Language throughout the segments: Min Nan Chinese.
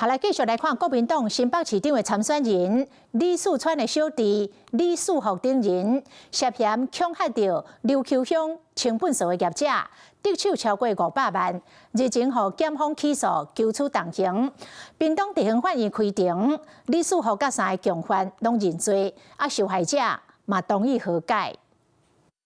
好，來繼續來看國民黨新北市長的參選人李四川的小弟李四福等人涉嫌恐嚇著琉球鄉清糞掃的業者，得手超過500萬，日前予檢方起訴，求處重刑。屏東地方法院開庭，李四福佮三个共犯攏認罪，啊受害者嘛同意和解。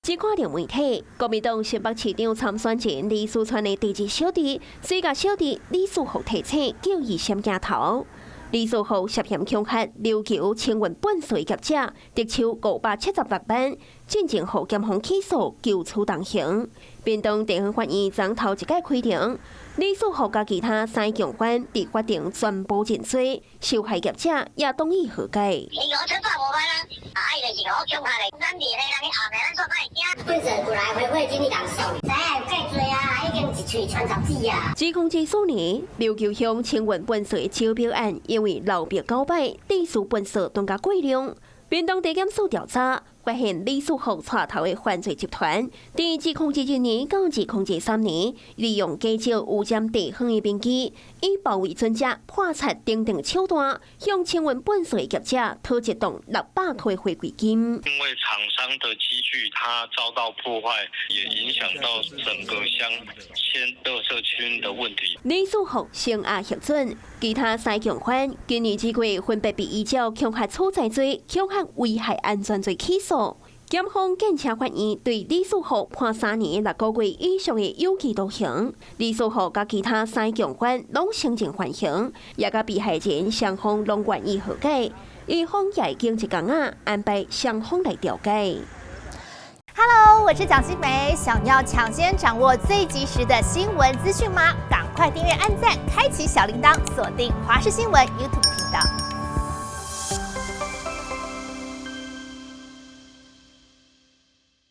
只看著媒體，國民黨新北市長參選人李四川的第二小弟，隨共小弟李四福提醒，叫伊閃鏡頭。李四福涉嫌恐嚇琉球清運糞掃業者，得手576萬，進前予檢方起訴，求處重刑。屏東地方法院昨頭一擺開庭，李四福佮其他三共犯佇法庭全部認罪，受害業者也同意和解。伊我出發無辦啊，啊伊就是我恐嚇咧，咱佇咧人去後面，咱煞較會驚。糞掃過來回饋金你共送，知影有計濟啊，已經一喙傳十指啊。2014年，琉球鄉清運糞掃招標案，因為流標九擺，地數糞掃斷甲過量。屏東地檢署調查，發現李四福帶頭的犯罪集團，佇2021年到2023年，利用假借污染地方的名義，以報為準則破產等等手段，向清運糞掃業者討一棟600塊回饋金。因為廠商的機具它遭到破壞，也影響到整個鄉遷垃圾區的問題。李四福聲押核准，其他三共犯今年2月分別被依照恐嚇取財罪、恐嚇危害安全罪起訴。檢方建請法院對李四福判3年6個月以上的有期徒刑。李四福佮其他三共犯攏承認犯行，也佮被害人雙方攏願意和解。伊方也已經一工仔安排雙方來調解。 Hello，我是蔣新梅，想要搶先掌握最及時的新聞資訊嗎？趕快訂閱、按讚、開啟小鈴鐺，鎖定華視新聞 YouTube 頻道。